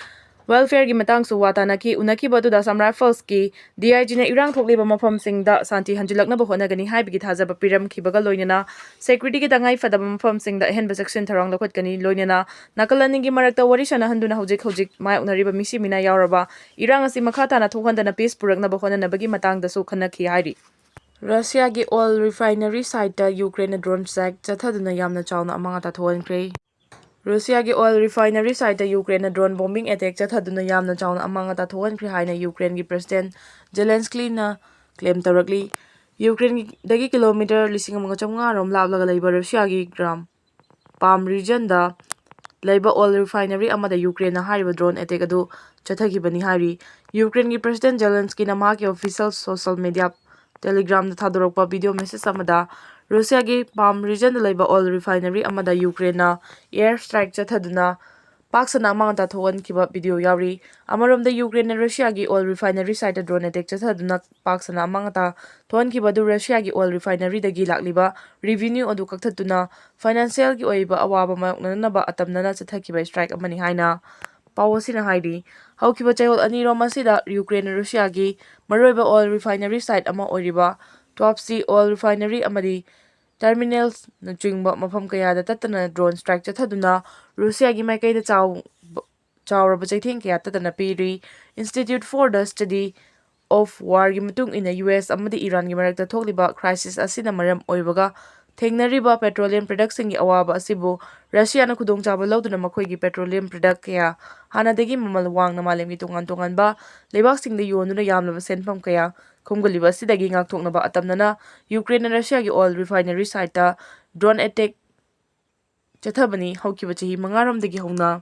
ꯋꯦꯜꯐꯤꯌꯔꯒꯤ ꯃꯇꯥꯡꯁꯨ ꯋꯥ ꯇꯥꯅꯈꯤ꯫ ꯎꯅꯈꯤꯕ ꯑꯗꯨꯗ ꯑꯁꯥꯝ ꯔꯥꯏꯐꯜꯁꯀꯤ ꯗꯤ ꯑꯥꯏ ꯖꯤꯅ ꯏꯔꯥꯡ ꯊꯣꯛꯂꯤꯕ ꯃꯐꯝꯁꯤꯡꯗ ꯁꯥꯟꯇꯤ ꯍꯟꯖꯤꯜꯂꯛꯅꯕ ꯍꯣꯠꯅꯒꯅꯤ ꯍꯥꯏꯕꯒꯤ ꯊꯥꯖꯕ ꯄꯤꯔꯝꯈꯤꯕꯒ ꯂꯣꯏꯅꯅ ꯁꯦꯀ꯭ꯌꯨꯔꯤꯇꯤꯒꯤ ꯇꯉꯥꯏ ꯐꯗꯕ ꯃꯐꯝꯁꯤꯡꯗ ꯑꯍꯦꯟꯕ ꯆꯦꯛꯁꯤꯟ ꯊꯧꯔꯥꯡ ꯂꯧꯈꯠꯀꯅꯤ꯫ ꯂꯣꯏꯅꯅ ꯅꯥꯀꯜ ꯑꯅꯤꯒꯤ ꯃꯔꯛꯇ ꯋꯥꯔꯤ ꯁꯥꯟꯅꯍꯟꯗꯨꯅ ꯍꯧꯖꯤꯛ ꯍꯧꯖꯤꯛ ꯃꯥꯌꯣꯛꯅꯔꯤꯕ ꯃꯤꯁꯤ ꯃꯤꯅꯥ ꯌꯥꯎꯔꯕ ꯏꯔꯥꯡ ꯑꯁꯤ ꯃꯈꯥ ꯇꯥꯅ ꯊꯣꯛꯍꯟꯗꯅ ꯄꯤꯁ ꯄꯨꯔꯛꯅꯕ ꯍꯣꯠꯅꯅꯕꯒꯤ ꯃꯇꯥꯡꯗꯁꯨ ꯈꯟꯅꯈꯤ ꯍꯥꯏꯔꯤ꯫ ꯔꯁꯤꯌꯥꯒꯤ ꯑꯣꯏꯜ ꯔꯤꯐꯥꯏꯅꯔꯤ ꯁꯥꯏꯠꯇ ꯌꯨꯀ꯭ꯔꯦꯟꯅ ꯗ꯭ꯔꯣꯟ ꯁ꯭ꯇ꯭ꯔꯥꯏꯛ ꯆꯠꯊꯗꯨꯅ ꯌꯥꯝꯅ ꯆꯥꯎꯅ ꯑꯃꯥꯡ ꯑꯇꯥ ꯊꯣꯛꯍꯟꯈ꯭ꯔꯦ꯫ ꯔꯁꯤꯌꯥꯒꯤ ꯑꯣꯏꯜ ꯔꯤꯐꯥꯏꯅꯔꯤ ꯁꯥꯏꯠꯇ ꯌꯨꯀ꯭ꯔꯦꯟꯅ ꯗ꯭ꯔꯣꯟ ꯕꯣꯝꯕꯤꯡ ꯑꯦꯇꯦꯛ ꯆꯠꯊꯗꯨꯅ ꯌꯥꯝꯅ ꯆꯥꯎꯅ ꯑꯃꯥꯡ ꯑꯇꯥ ꯊꯣꯛꯍꯟꯈ꯭ꯔꯦ ꯍꯥꯏꯅ ꯌꯨꯀ꯭ꯔꯦꯟꯒꯤ ꯄ꯭ꯔꯦꯁꯤꯗꯦꯟꯠ ꯖꯦꯂꯦꯟꯁꯀꯤꯅ ꯀ꯭ꯂꯦꯝ ꯇꯧꯔꯛꯂꯤ꯫ ꯌꯨꯀ꯭ꯔꯦꯟꯗꯒꯤ ꯀꯤꯂꯣꯃꯤꯇꯔ ꯂꯤꯁꯤꯡ ꯑꯃꯒ ꯆꯥꯝꯃꯉꯥ ꯔꯣꯝ ꯂꯥꯞꯂꯒ ꯂꯩꯕ ꯔꯁꯤꯌꯥꯒꯤ ꯒ꯭ꯔꯥꯝ ꯄꯥꯝ ꯔꯤꯖꯟꯗ ꯂꯩꯕ ꯑꯣꯏꯜ ꯔꯤꯐꯥꯏꯅꯔꯤ ꯑꯃꯗ ꯌꯨꯀ꯭ꯔꯦꯟꯅ ꯍꯥꯏꯔꯤꯕ ꯗ꯭ꯔꯣꯟ ꯑꯦꯇꯦꯛ ꯑꯗꯨ ꯆꯠꯊꯈꯤꯕꯅꯤ ꯍꯥꯏꯔꯤ꯫ ꯌꯨꯀ꯭ꯔꯦꯟꯒꯤ ꯄ꯭ꯔꯦꯁꯤꯗꯦꯟꯠ ꯖꯦꯂꯦꯟꯁꯀꯤꯅ ꯃꯍꯥꯛꯀꯤ ꯑꯣꯐꯤꯁꯤꯌꯦꯜ ꯁꯣꯁꯤꯌꯦꯜ ꯃꯤꯗꯤꯌꯥ Telegram-ꯗ ꯊꯥꯗꯣꯔꯛꯄ ꯚꯤꯗꯤꯑꯣ ꯃꯦꯁꯦꯖ ꯑꯃꯗ ꯔꯨꯁꯤꯌꯥꯒꯤ ꯄꯥꯝ ꯔꯤꯖꯟꯗ ꯂꯩꯕ ꯑꯣꯏꯜ ꯔꯤꯐꯥꯏꯅꯔꯤ ꯑꯃꯗ ꯌꯨꯀ꯭ꯔꯦꯟꯅ ꯑꯦꯌꯔ ꯁ꯭ꯇ꯭ꯔꯥꯏꯛ ꯆꯠꯊꯗꯨꯅ ꯄꯥꯛ ꯁꯟꯅ ꯑꯃꯥꯡ ꯑꯇꯥ ꯊꯣꯛꯍꯟꯈꯤꯕ ꯚꯤꯗꯤꯑꯣ ꯌꯥꯎꯔꯤ꯫ ꯑꯃꯔꯣꯝꯗ ꯌꯨꯀ꯭ꯔꯦꯟꯅ ꯔꯨꯁꯤꯌꯥꯒꯤ oil refinery siteꯇ drone attack ꯆꯠꯊꯗꯨꯅ ꯄꯥꯛ ꯁꯟꯅ ꯑꯃꯥꯡ ꯑꯇꯥ ꯊꯣꯛꯍꯟꯈꯤꯕ ꯑꯗꯨ ꯔꯨꯁꯤꯌꯥꯒꯤ oil refineryꯗꯒꯤ ꯂꯥꯛꯂꯤꯕ revenue ꯑꯗꯨ ꯀꯛꯊꯠꯇꯨꯅ financialꯒꯤ ꯑꯣꯏꯕ ꯑꯋꯥꯕ ꯃꯥꯌꯣꯛꯅꯅꯕ ꯑꯇꯝꯅꯅ ꯆꯠꯊꯈꯤꯕ strike ꯑꯃꯅꯤ ꯍꯥꯏꯅ ꯄꯥꯎ ꯑꯁꯤꯅ ꯍꯥꯏꯔꯤ꯫ ꯍꯧꯈꯤꯕ ꯆꯌꯣꯜ ꯑꯅꯤꯔꯣꯝ ꯑꯁꯤꯗ ꯌꯨꯀ꯭ꯔꯦꯟꯅ ꯔꯨꯁꯤꯌꯥꯒꯤ ꯃꯔꯨꯑꯣꯏꯕ oil refinery site ꯑꯃ ꯑꯣꯏꯔꯤꯕ ꯇ꯭ꯋꯥꯞꯁꯤ oil refinery ꯑꯃꯗꯤ terminalsꯅꯆꯤꯡꯕ ꯃꯐꯝ ꯀꯌꯥꯗ ꯇꯠꯇꯅ drone strike ꯆꯠꯊꯗꯨꯅ ꯔꯨꯁꯤꯌꯥꯒꯤ ꯃꯥꯏꯀꯩꯗ ꯆꯥꯎ-, ꯆꯥꯎꯔꯕ ꯆꯩꯊꯦꯡ ꯀꯌꯥ ꯇꯠꯇꯅ ꯄꯤꯔꯤ꯫ Institute for the Study of Warꯒꯤ ꯃꯇꯨꯡ ꯏꯟꯅ ꯌꯨ ꯑꯦꯁ ꯑꯃꯗꯤ ꯏꯔꯥꯟꯒꯤ ꯃꯔꯛꯇ ꯊꯣꯛꯂꯤꯕ crisis ꯑꯁꯤꯅ ꯃꯔꯝ ꯑꯣꯏꯕꯒ ꯊꯦꯡꯅꯔꯤꯕ petroleum productꯁꯤꯡꯒꯤ ꯑꯋꯥꯕ ꯑꯁꯤꯕꯨ ꯔꯁꯤꯌꯥꯅ ꯈꯨꯗꯣꯡꯆꯥꯕ ꯂꯧꯗꯨꯅ ꯃꯈꯣꯏꯒꯤ petroleum product ꯀꯌꯥ ꯍꯥꯟꯅꯗꯒꯤ ꯃꯃꯜ ꯋꯥꯡꯅ ꯃꯥꯂꯦꯝꯒꯤ ꯇꯣꯉꯥꯟ ꯇꯣꯉꯥꯟꯕ ꯂꯩꯕꯥꯛꯁꯤꯡꯗ ꯌꯣꯟꯗꯨꯅ ꯌꯥꯝꯂꯕ ꯁꯦꯟꯐꯝ ꯀꯌꯥ ꯈꯣꯝꯒꯠꯂꯤꯕ ꯑꯁꯤꯗꯒꯤ ꯉꯥꯛꯊꯣꯛꯅꯕ ꯑꯇꯝꯅꯅ ꯌꯨꯀ꯭ꯔꯦꯟꯅ ꯔꯁꯤꯌꯥꯒꯤ oil refinery siteꯇ drone attack ꯆꯠꯊꯕꯅꯤ꯫ ꯍꯧꯈꯤꯕ ꯆꯍꯤ ꯃꯉꯥꯔꯣꯝꯗꯒꯤ ꯍꯧꯅ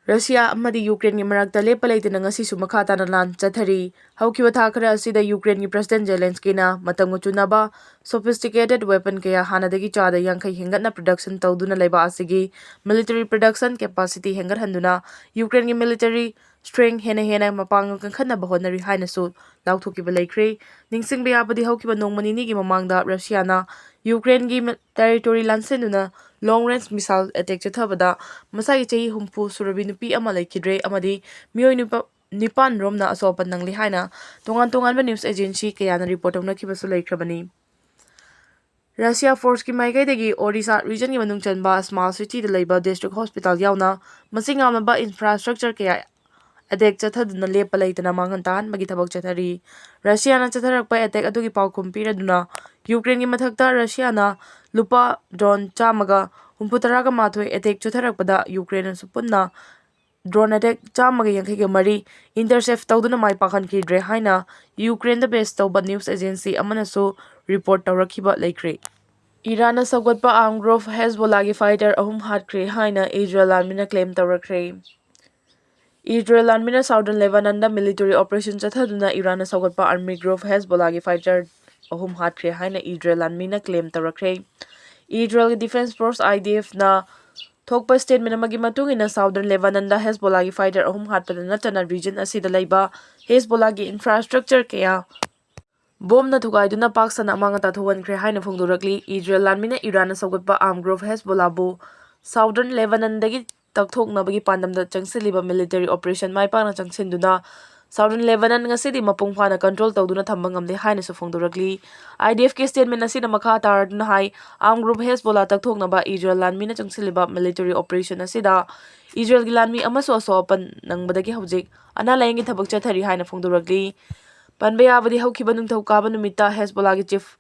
ꯔꯁꯤꯌꯥ ꯑꯃꯗꯤ ꯌꯨꯀ꯭ꯔꯦꯟꯒꯤ ꯃꯔꯛꯇ ꯂꯦꯞꯄ ꯂꯩꯇꯅ ꯉꯁꯤꯁꯨ ꯃꯈꯥ ꯇꯥꯅ ꯂꯥꯟ ꯆꯠꯊꯔꯤ꯫ ꯍꯧꯈꯤꯕ ꯊꯥ ꯈꯔ ꯑꯁꯤꯗ ꯌꯨꯀ꯭ꯔꯦꯟꯒꯤ President Zelenskyꯅ ꯃꯇꯝꯒ ꯆꯨꯅꯕ sophisticated weapon ꯀꯌꯥ ꯍꯥꯟꯅꯗꯒꯤ ꯆꯥꯗ ꯌꯥꯡꯈꯩ ꯍꯦꯟꯒꯠꯅ production ꯇꯧꯗꯨꯅ ꯂꯩꯕ ꯑꯁꯤꯒꯤ military production capacity ꯍꯦꯟꯒꯠꯍꯟꯗꯨꯅ ꯌꯨꯀ꯭ꯔꯦꯟꯒꯤ military strength ꯍꯦꯟꯅ ꯍꯦꯟꯅ ꯃꯄꯥꯡꯒꯜ ꯀꯟꯈꯠꯅꯕ ꯍꯣꯠꯅꯔꯤ ꯍꯥꯏꯅꯁꯨ ꯂꯥꯎꯊꯣꯛꯈꯤꯕ ꯂꯩꯈ꯭ꯔꯦ꯫ ꯅꯤꯡꯁꯤꯡꯕ ꯌꯥꯕꯗꯤ ꯍꯧꯈꯤꯕ ꯅꯣꯡꯃ ꯅꯤꯅꯤꯒꯤ ꯃꯃꯥꯡꯗ ꯔꯁꯤꯌꯥꯅ ꯌꯨꯀ꯭ꯔꯦꯟꯒꯤ ꯃ-, territory ꯂꯥꯟꯁꯤꯟꯗꯨꯅ long range missile attack ꯆꯠꯊꯕꯗ ꯃꯁꯥꯒꯤ ꯆꯍꯤ ꯍꯨꯝꯐꯨ ꯁꯨꯔꯕꯤ ꯅꯨꯄꯤ ꯑꯃ ꯂꯩꯈꯤꯗ꯭ꯔꯦ ꯑꯃꯗꯤ ꯃꯤꯑꯣꯏ ꯅꯤꯄꯥ-, ꯅꯤꯄꯥꯟ ꯔꯣꯝꯅ ꯑꯁꯣꯛ ꯑꯄꯟ ꯅꯪꯂꯤ ꯍꯥꯏꯅ ꯇꯣꯉꯥꯟ ꯇꯣꯉꯥꯟꯕ news agency ꯀꯌꯥꯅ report ꯇꯧꯅꯈꯤꯕꯁꯨ ꯂꯩꯈ꯭ꯔꯕꯅꯤ꯫ ꯔꯁꯤꯌꯥ forceꯀꯤ ꯃꯥꯏꯀꯩꯗꯒꯤ ꯑꯣꯔꯤꯁꯥ regionꯒꯤ ꯃꯅꯨꯡ ꯆꯟꯕ small cityꯗ ꯂꯩꯕ district hospital ꯌꯥꯎꯅ ꯃꯁꯤꯡ ꯌꯥꯝꯂꯕ infrastructure ꯀꯌꯥ attack ꯆꯠꯊꯗꯨꯅ ꯂꯦꯞꯄ ꯂꯩꯇꯅ ꯃꯥꯡꯍꯟ ꯇꯥꯍꯟꯕꯒꯤ ꯊꯕꯛ ꯆꯠꯊꯔꯤ꯫ ꯔꯁꯤꯌꯥꯅ ꯆꯠꯊꯔꯛꯄ attack ꯑꯗꯨꯒꯤ ꯄꯥꯎꯈꯨꯝ ꯄꯤꯔꯗꯨꯅ ꯌꯨꯀ꯭ꯔꯦꯟꯒꯤ ꯃꯊꯛꯇ ꯔꯁꯤꯌꯥꯅ ꯂꯨꯄꯥ drone ꯆꯥꯝꯃꯒ ꯍꯨꯝꯐꯨ ꯇꯔꯥꯒ ꯃꯥꯊꯣꯏ attack ꯆꯠꯊꯔꯛꯄꯗ ꯌꯨꯀ꯭ꯔꯦꯟꯅꯁꯨ ꯄꯨꯟꯅ drone attack ꯆꯥꯝꯃꯒ ꯌꯥꯡꯈꯩꯒ ꯃꯔꯤ intercept ꯇꯧꯗꯨꯅ ꯃꯥꯏ ꯄꯥꯛꯍꯟꯈꯤꯗ꯭ꯔꯦ ꯍꯥꯏꯅ ꯌꯨꯀ꯭ꯔꯦꯟꯗ base ꯇꯧꯕ news agency ꯑꯃꯅꯁꯨ report ꯇꯧꯔꯛꯈꯤꯕ ꯂꯩꯈ꯭ꯔꯦ꯫ ꯏꯔꯥꯟꯅ ꯁꯧꯒꯠꯄ armed group ꯍꯦꯖꯕꯣꯂꯥꯒꯤ fighter ꯑꯍꯨꯝ ꯍꯥꯠꯈ꯭ꯔꯦ ꯍꯥꯏꯅ ꯏꯖꯔꯦꯜ ꯂꯥꯟꯃꯤꯅ claim ꯇꯧꯔꯛꯈ꯭ꯔꯦ꯫ ꯏꯖꯔꯦꯜ ꯂꯥꯟꯃꯤꯅ southern Lebanonꯗ military operation ꯆꯠꯊꯗꯨꯅ ꯏꯔꯥꯟꯅ ꯁꯧꯒꯠꯄ army group ꯍꯦꯖꯕꯣꯂꯥꯒꯤ fighter ꯑꯍꯨꯝ ꯍꯥꯠꯈ꯭ꯔꯦ ꯍꯥꯏꯅ ꯏꯖꯔꯦꯜ ꯂꯥꯟꯃꯤꯅ claim ꯇꯧꯔꯛꯈ꯭ꯔꯦ꯫ ꯏꯖꯔꯦꯜꯒꯤ defence force IDFꯅ ꯊꯣꯛꯄ statement ꯑꯃꯒꯤ ꯃꯇꯨꯡ ꯏꯟꯅ, Southern Lebanon-ꯗ Hezbollah-ꯒꯤ fighter ꯑꯍꯨꯝ ꯍꯥꯠꯄꯗ ꯅꯠꯇꯅ region ꯑꯁꯤꯗ ꯂꯩꯕ Hezbollah-ꯒꯤ infrastructure ꯀꯌꯥ ꯕꯣꯝꯅ ꯊꯨꯒꯥꯏꯗꯨꯅ ꯄꯥꯛ ꯁꯟꯅ ꯑꯃꯥꯡ ꯑꯇꯥ ꯊꯣꯛꯍꯟꯈ꯭ꯔꯦ ꯍꯥꯏꯅ ꯐꯣꯡꯗꯣꯔꯛꯂꯤ꯫ ꯏꯖꯔꯦꯜ ꯂꯥꯟꯃꯤꯅ ꯏꯔꯥꯟꯅ ꯁꯧꯒꯠꯄ armed group Hezbollah-ꯕꯨ Southern Lebanon-ꯗꯒꯤ ꯇꯛꯊꯣꯛꯅꯕꯒꯤ ꯄꯥꯟꯗꯝꯗ ꯆꯪꯁꯤꯜꯂꯤꯕ military operation ꯃꯥꯏ ꯄꯥꯛꯅ ꯆꯪꯁꯤꯟꯗꯨꯅ Southern Lebanon ꯉꯁꯤꯗꯤ ꯃꯄꯨꯡ ꯐꯥꯅ control ꯇꯧꯗꯨꯅ ꯊꯝꯕ ꯉꯝꯂꯦ ꯍꯥꯏꯅꯁꯨ ꯐꯣꯡꯗꯣꯔꯛꯂꯤ꯫ IDF-ꯀꯤ statement ꯑꯁꯤꯅ ꯃꯈꯥ ꯇꯥꯔꯗꯨꯅ ꯍꯥꯏ, armed group Hezbollah ꯇꯛꯊꯣꯛꯅꯕ ꯏꯖꯔꯦꯜ ꯂꯥꯟꯃꯤꯅ ꯆꯪꯁꯤꯜꯂꯤꯕ military operation ꯑꯁꯤꯗ ꯏꯖꯔꯦꯜꯒꯤ ꯂꯥꯟꯃꯤ ꯑꯃꯁꯨ ꯑꯁꯣꯛ ꯑꯄꯟ ꯅꯪꯕꯗꯒꯤ ꯍꯧꯖꯤꯛ ꯑꯅꯥ ꯂꯥꯌꯦꯡꯒꯤ ꯊꯕꯛ ꯆꯠꯊꯔꯤ ꯍꯥꯏꯅ ꯐꯣꯡꯗꯣꯔꯛꯂꯤ꯫ ꯄꯟꯕ ꯌꯥꯕꯗꯤ, ꯍꯧꯈꯤꯕ ꯅꯤꯡꯊꯧꯀꯥꯕ ꯅꯨꯃꯤꯠꯇ Hezbollah-ꯒꯤ chief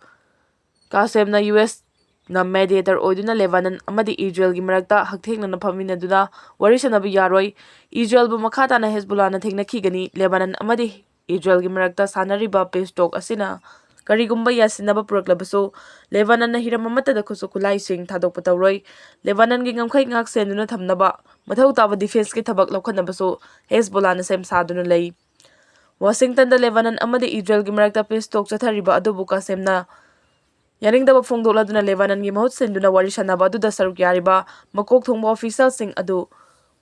ꯀꯥꯁꯦꯝꯅ US-ꯅ mediator ꯑꯣꯏꯗꯨꯅ ꯂꯦꯕꯥꯅꯟ ꯑꯃꯗꯤ ꯏꯖꯔꯦꯜꯒꯤ ꯃꯔꯛꯇ ꯍꯛꯊꯦꯡꯅꯅ ꯐꯝꯃꯤꯟꯅꯗꯨꯅ ꯋꯥꯔꯤ ꯁꯥꯟꯅꯕ ꯌꯥꯔꯣꯏ, ꯏꯖꯔꯦꯜꯕꯨ ꯃꯈꯥ ꯇꯥꯅ ꯍꯦꯖꯕꯣꯂꯥꯅ ꯊꯦꯡꯅꯈꯤꯒꯅꯤ꯫ ꯂꯦꯕꯥꯅꯟ ꯑꯃꯗꯤ ꯏꯖꯔꯦꯜꯒꯤ ꯃꯔꯛꯇ ꯁꯥꯟꯅꯔꯤꯕ peace talk ꯑꯁꯤꯅ ꯀꯔꯤꯒꯨꯝꯕ ꯌꯥꯁꯤꯟꯅꯕ ꯄꯨꯔꯛꯂꯕꯁꯨ, ꯂꯦꯕꯥꯅꯟꯅ ꯍꯤꯔꯝ ꯑꯃꯠꯇꯗ ꯈꯨꯠꯁꯨ ꯈꯨꯠꯂꯥꯏꯁꯤꯡ ꯊꯥꯗꯣꯛꯄ ꯇꯧꯔꯣꯏ꯫ ꯂꯦꯕꯥꯅꯟꯒꯤ ꯉꯝꯈꯩ ꯉꯥꯛ ꯁꯦꯟꯗꯨꯅ ꯊꯝꯅꯕ ꯃꯊꯧ ꯇꯥꯕ defence-ꯀꯤ ꯊꯕꯛ ꯂꯧꯈꯠꯅꯕꯁꯨ ꯍꯦꯖꯕꯣꯂꯥꯅ ꯁꯦꯝ ꯁꯥꯗꯨꯅ ꯂꯩ꯫ ꯋꯥꯁꯤꯡꯇꯟꯗ ꯂꯦꯕꯥꯅꯟ ꯑꯃꯗꯤ ꯏꯖꯔꯦꯜꯒꯤ ꯃꯔꯛꯇ peace talk ꯆꯠꯊꯔꯤꯕ ꯑꯗꯨꯕꯨ ꯀꯥꯁꯦꯝꯅ ꯌꯥꯅꯤꯡꯗꯕ ꯐꯣꯡꯗꯣꯛꯂꯗꯨꯅ ꯂꯦꯕꯥꯅꯟꯒꯤ ꯃꯍꯨꯠ ꯁꯤꯟꯗꯨꯅ ꯋꯥꯔꯤ ꯁꯥꯟꯅꯕ ꯑꯗꯨꯗ ꯁꯔꯨꯛ ꯌꯥꯔꯤꯕ ꯃꯀꯣꯛ ꯊꯣꯡꯕ official-ꯁꯤꯡ ꯑꯗꯨ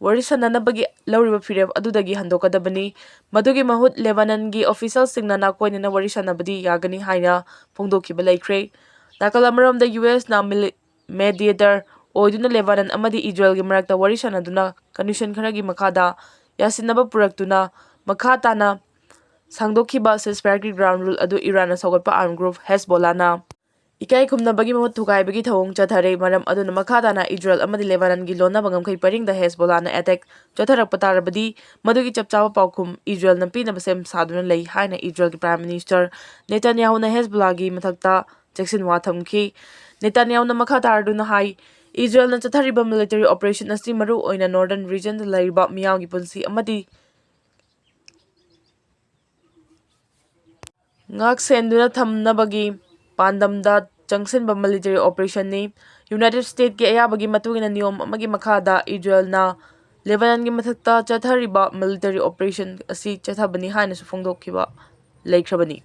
ꯋꯥꯔꯤ ꯁꯥꯟꯅꯅꯕꯒꯤ ꯂꯧꯔꯤꯕ ꯐꯤꯔꯦꯞ ꯑꯗꯨꯗꯒꯤ ꯍꯟꯗꯣꯛꯀꯗꯕꯅꯤ꯫ ꯃꯗꯨꯒꯤ ꯃꯍꯨꯠ ꯂꯦꯕꯥꯅꯟꯒꯤ official-ꯁꯤꯡꯅ ꯅꯥꯀꯣꯏꯅꯅ ꯋꯥꯔꯤ ꯁꯥꯟꯅꯕꯗꯤ ꯌꯥꯒꯅꯤ ꯍꯥꯏꯅ ꯐꯣꯡꯗꯣꯛꯈꯤꯕ ꯂꯩꯈ꯭ꯔꯦ꯫ ꯅꯥꯀꯜ ꯑꯃꯔꯣꯝꯗ US-ꯅ ꯃꯤꯂꯤ-, mediator ꯑꯣꯏꯗꯨꯅ ꯂꯦꯕꯥꯅꯟ ꯑꯃꯗꯤ ꯏꯖꯔꯦꯜꯒꯤ ꯃꯔꯛꯇ ꯋꯥꯔꯤ ꯁꯥꯟꯅꯗꯨꯅ condition ꯈꯔꯒꯤ ꯃꯈꯥꯗ ꯌꯥꯁꯤꯟꯅꯕ ꯄꯨꯔꯛꯇꯨꯅ ꯃꯈꯥ ꯇꯥꯅ ꯁꯥꯡꯗꯣꯛꯈꯤꯕ ceasefire-ꯒꯤ ground rule ꯑꯗꯨ ꯏꯔꯥꯟꯅ ꯁꯧꯒꯠꯄ armed group ꯍꯦꯖꯕꯣꯂꯥꯅ ꯏꯀꯥꯏ ꯈꯨꯝꯅꯕꯒꯤ ꯃꯍꯨꯠ ꯊꯨꯒꯥꯏꯕꯒꯤ ꯊꯧꯑꯣꯡ ꯆꯠꯊꯔꯦ꯫ ꯃꯔꯝ ꯑꯗꯨꯅ ꯃꯈꯥ ꯇꯥꯅ ꯏꯖꯔꯦꯜ ꯑꯃꯗꯤ ꯂꯦꯕꯥꯅꯟꯒꯤ ꯂꯣꯟꯅꯕ ꯉꯝꯈꯩ ꯄꯔꯤꯡꯗ ꯍꯦꯖꯕꯣꯂꯥꯅ attack ꯆꯠꯊꯔꯛꯄ ꯇꯥꯔꯕꯗꯤ, ꯃꯗꯨꯒꯤ ꯆꯞ ꯆꯥꯕ ꯄꯥꯎꯈꯨꯝ ꯏꯖꯔꯦꯜꯅ ꯄꯤꯅꯕ ꯁꯦꯝ ꯁꯥꯗꯨꯅ ꯂꯩ ꯍꯥꯏꯅ ꯏꯖꯔꯦꯜꯒꯤ Prime Minister ꯅꯦꯇꯥꯟꯌꯥꯍꯨꯅ ꯍꯦꯖꯕꯣꯂꯥꯒꯤ ꯃꯊꯛꯇ ꯆꯦꯛꯁꯤꯟ ꯋꯥ ꯊꯝꯈꯤ꯫ ꯅꯦꯇꯥꯟꯌꯥꯍꯨꯅ ꯃꯈꯥ ꯇꯥꯔꯗꯨꯅ ꯍꯥꯏ, ꯏꯖꯔꯦꯜꯅ ꯆꯠꯊꯔꯤꯕ military operation ꯑꯁꯤ ꯃꯔꯨ ꯑꯣꯏꯅ northern region-ꯗ ꯂꯩꯔꯤꯕ ꯃꯤꯌꯥꯝꯒꯤ ꯄꯨꯟꯁꯤ ꯑꯃꯗꯤ ꯉꯥꯛ ꯁꯦꯟꯗꯨꯅ ꯊꯝꯅꯕꯒꯤ ꯄꯥꯟꯗꯝꯗ ꯆꯪꯁꯤꯟꯕ military operation-ꯅꯤ꯫ United States-ꯀꯤ ꯑꯌꯥꯕꯒꯤ ꯃꯇꯨꯡ ꯏꯟꯅ ꯅꯤꯌꯣꯝ ꯑꯃꯒꯤ ꯃꯈꯥꯗ ꯏꯖꯔꯦꯜꯅ ꯂꯦꯕꯥꯅꯟꯒꯤ ꯃꯊꯛꯇ ꯆꯠꯊꯔꯤꯕ military operation ꯑꯁꯤ ꯆꯠꯊꯕꯅꯤ ꯍꯥꯏꯅꯁꯨ ꯐꯣꯡꯗꯣꯛꯈꯤꯕ ꯂꯩꯈ꯭ꯔꯕꯅꯤ꯫